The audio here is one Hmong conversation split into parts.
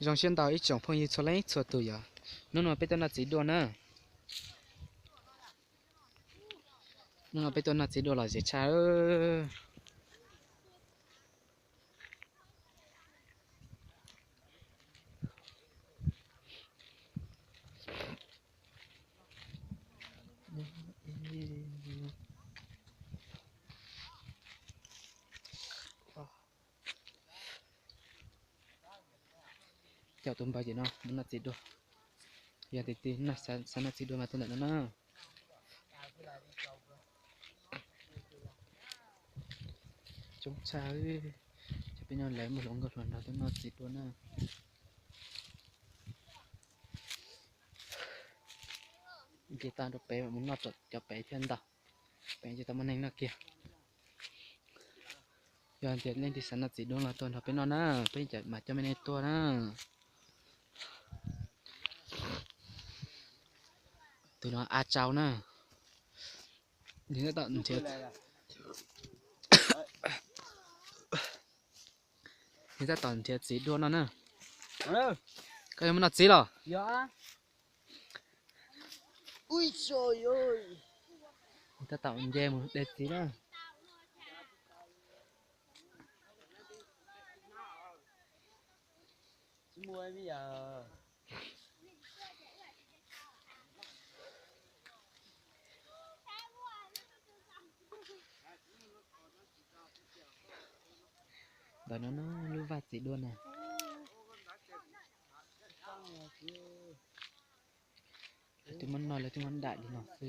Zoo siab ntau ib tsoom phooj ywg txhua leej txhua tus yom. Hnub no peb tuaj noj txiv dua na. Hnub no peb tuaj noj txiv dua los zem tshaj. Caum tus npawg ces no mus noj txiv dua. Yog tias xav noj txiv dua mas tuaj ntawm no na. Coob tshaj, cov peb nyob lawv muaj hluas nkauj hluas nraug tuaj noj txiv dua na. Nce toj rau pem mus noj tom cov pem thiaj ntau. Pem ces tau muaj neeg noj kiag. Yog tias leej twg xav noj txiv dua los tuaj nrog peb noj na, peb mam coj nej tuaj na. Tus no A Tsau na. Nws tab tom nrhiav txiv dua no na. Koj yuav mus noj txiv los? Nws tab tom nce mus de txiv na. Ntawm no na, lub vaj txiv dua na. Lawv twb muab noj, lawv twb muab dam li no xwb.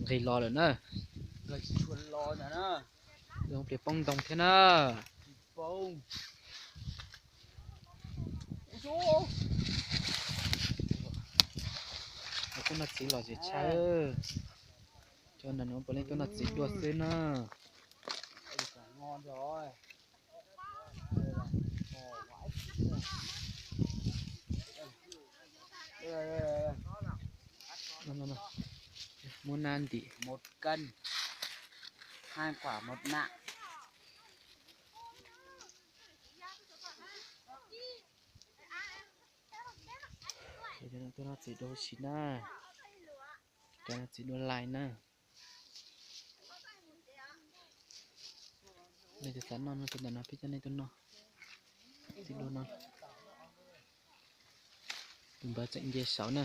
Nqis los lawm na. Plias poob ntoo thiab na. Tuaj noj txiv los zem tshaj. Cov no nws puav leej tuaj noj txiv dua xwb na. Muab nab ntim, một cân, hai quả một nặng. Tuaj noj txiv dua si na. Cov no txiv dua lais na. Nej xav noj no tuaj ntawm no peb coj nej tuaj noj txiv dua no. Tus npawg tseem nce saud na.